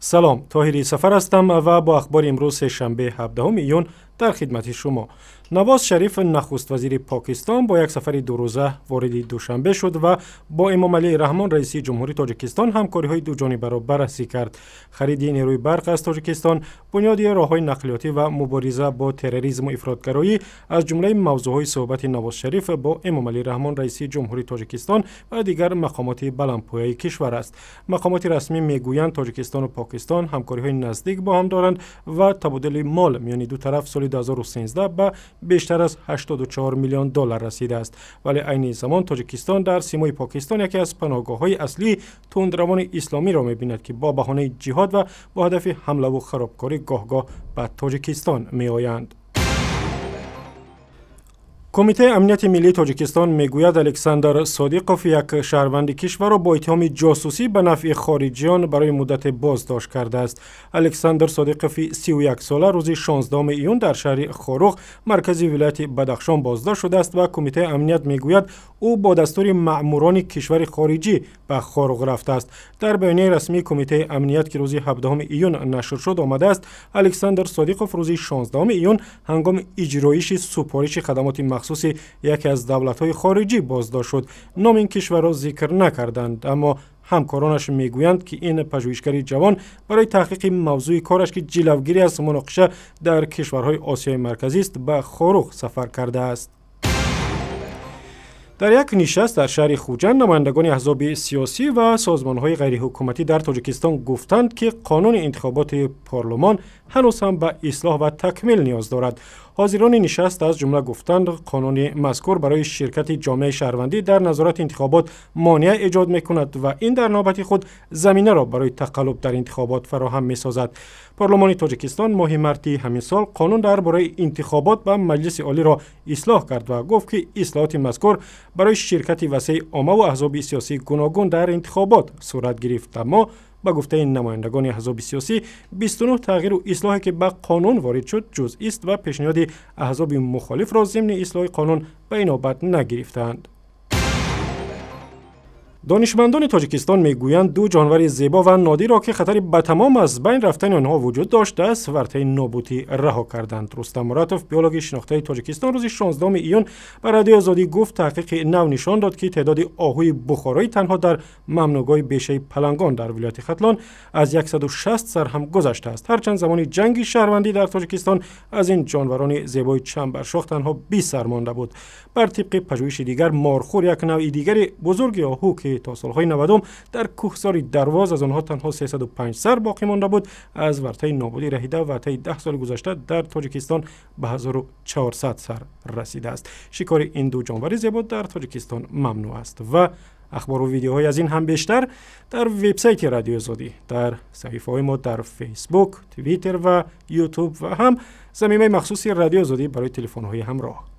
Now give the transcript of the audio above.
Салом, Тоҳири Сафар ҳастам ва бо ахбори имрӯз, сешанбе, 17 июн, дар хидмати шумо. Навоз Шариф, нахуствазири Покистон, бо як сафари дурӯза вориди Душанбе шуд ва бо Эмомалӣ Раҳмон, раиси ҷумҳури Тоҷикистон, ҳамкориҳои дуҷонибаро баррасӣ кард. Хариди нерӯи барқ аз Тоҷикистон, бунёди роҳҳои нақлиётӣ ва мубориза бо терроризму ифротгароӣ аз ҷумлаи мавзӯъҳои суҳбати Навоз Шариф бо Эмомалӣ Раҳмон, раиси ҷумҳури Тоҷикистон, ва дигар мақомоти баландпояи кишвар аст. Мақомоти расмӣ мегӯянд, Тоҷикистону Покистон ҳамкориҳои наздик бо ҳам доранд ва табодули мол миёни ду тараф соли 2013 ба бештар аз 84 миллион доллар расидааст. Вале айни замон Тоҷикистон дар симои Покистон яке аз паноҳгоҳҳои аслии тундравони исломиро мебинад, ки бо баҳонаи ҷиҳод ва бо ҳадафи ҳамлаву харобкорӣ гоҳ-гоҳ ба Тоҷикистон меоянд. Кумитаи амнияти миллии Тоҷикистон мегӯяд, Александр Содиқов, як шаҳрванди кишварро, бо иттиҳоми ҷосусӣ ба нафъи хориҷиён барои муддате боздошт кардааст. Александр Содиқови 31-сола рӯзи 16 июн дар шаҳри Хоруғ, маркази вилояти Бадахшон, боздошт шудааст ва Кумитаи амният мегӯяд, ӯ бо дастури маъмурони кишвари хориҷӣ ба Хоруғ рафтааст. Дар баёнияи расмии Кумитаи амният, ки рӯзи 17 июн нашр шуд, омадааст, Александр Содиқов рӯзи 16 июн ҳангоми иҷроиши супориши хадамоти махсуси яке аз давлатҳои хориҷӣ боздошт шуд. Номи ин кишварро зикр накарданд, аммо ҳамкоронаш мегӯянд, ки ин пажӯҳишгари ҷавон барои таҳқиқи мавзӯи кораш, ки ҷилавгирӣ аз муноқиша дар кишварҳои Осиёи Марказист, ба Хоруғ сафар кардааст. Дар як нишаст дар шаҳри Хуҷанд намояндагони аҳзоби сиёсӣ ва созмонҳои ғайриҳукуматӣ дар Тоҷикистон гуфтанд, ки қонуни интихоботи парлумон ҳанӯз ҳам ба ислоҳ ва такмил ниёз дорад. Ҳозирони нишаст аз ҷумла гуфтанд, қонуни мазкур барои ширкати ҷомеаи шаҳрвандӣ дар назорати интихобот монеа эҷод мекунад ва ин дар навбати худ заминаро барои тақаллуб дар интихобот фароҳам месозад. Парлумони Тоҷикистон моҳи марти ҳамин сол қонун дар бораи интихобот ба Маҷлиси Олиро ислоҳ кард ва гуфт, ки ислоҳоти мазкур барои ширкати васеи оммаву аҳзоби сиёсии гуногун дар интихобот сурат гирифт. Аммо ба гуфтаи намояндагони аҳзоби сиёсӣ, 29 тағйиру ислоҳе, ки ба қонун ворид шуд, ҷузъист ва пешниҳоди аҳзоби мухолифро зимни ислоҳи қонун ба инобат нагирифтаанд. Донишмандони Тоҷикистон мегӯянд, ду ҷонвари зебо ва нодирро, ки хатари ба тамом аз байн рафтани онҳо вуҷуд дошт, аз вартаи нобудӣ раҳо карданд. Рустам Муратов, биологи шинохтаи Тоҷикистон, рӯзи 16 июн ба Радиои Озодӣ гуфт, таҳқиқи нав нишон дод, ки теъдоди оҳуи бухороӣ танҳо дар мамнӯъгоҳи Бешаи Палангон дар вилояти Хатлон аз 160 сар ҳам гузаштааст. Ҳарчанд замони ҷанги шаҳрвандӣ дар Тоҷикистон аз ин ҷонварони зебои чамбаршох танҳо 20 сар монда буд. Бар тибқи пажӯҳиши дигар, морхӯр, як навъи дигари бузурги оҳу, ки то солҳои 90-ум дар кӯҳсори Дарвоз аз онҳо танҳо 305 сар боқӣ монда буд, аз вартаи нобудӣ раҳида ва таи 10 соли гузашта дар Тоҷикистон ба 1400 сар расидааст. Шикори ин ду ҷонвари зебо дар Тоҷикистон мамнӯъ аст. Ва ахбору видеоҳои аз ин ҳам бештар дар вебсайти Радиои Озодӣ, дар саҳифаҳои мо дар Фейсбук, Твиттер ва Ютуб ва ҳам замимаи махсуси Радиои Озодӣ барои телефонҳои ҳамроҳ.